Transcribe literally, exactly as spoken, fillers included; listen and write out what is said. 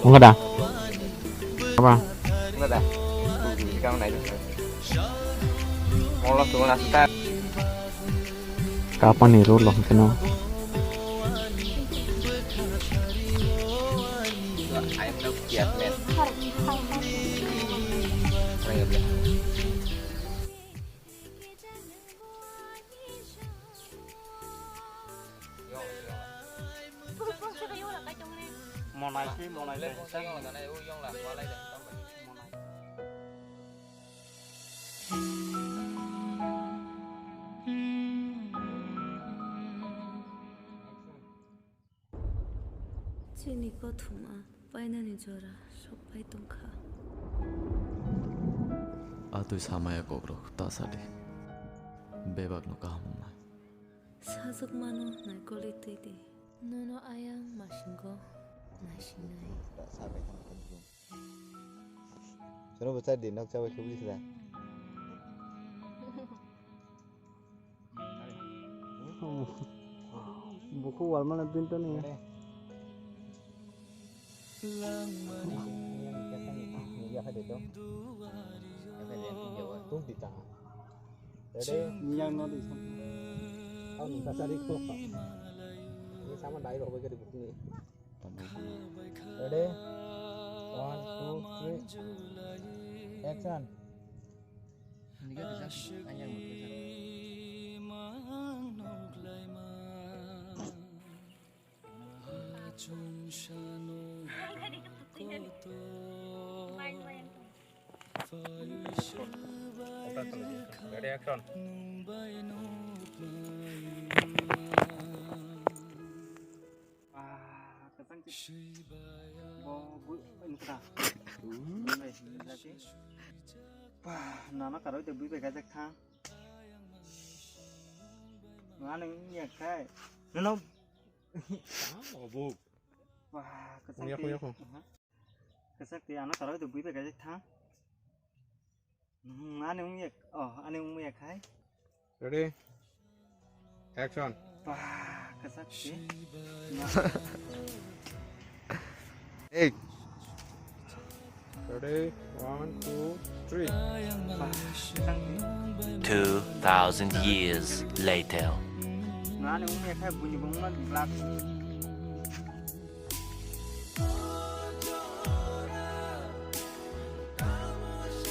Wngkha da? Apa? Wngkha da? Kamu naik. Molos tuh nasi tak. Kapan nih, Rul, lo, kena? Ayam nak kiat, men. Ayam nak. Monai se, monai se. Chini kothoma painani jora sokpai tongkha. Atwi samaya kokrok ta sadi. Bebakno kaham wngnai. Sajwkmano naikolwi twi di. Nono ayang masingo naisinai. Chwngno bwchar di, nok chabai khibwi sida. Buku wal mana bintoni. Ready? Yang no di sana. Ang tak cari kok. Ini sama dai bawa ke di buku ni. Ready? One, two, three. Action. Ready, action. Ah, kesang sih. Bo bu entra. Bah, nana karoi te bui bai kajak thang. Nana ngi ya kai. Nono. Obo. Bah, kesang. Yakho, yakho. Aha. Kesak twi ano karoi to bui bai kajak thang. Hmm, ani wng yak, oh, ani wng yak hai. Ready? Action. Bah, kesak twi. Hey. Ready? One, two, three. Bah, kesak twi. Two thousand years later. Ani wng yak hai, buini bongma glak.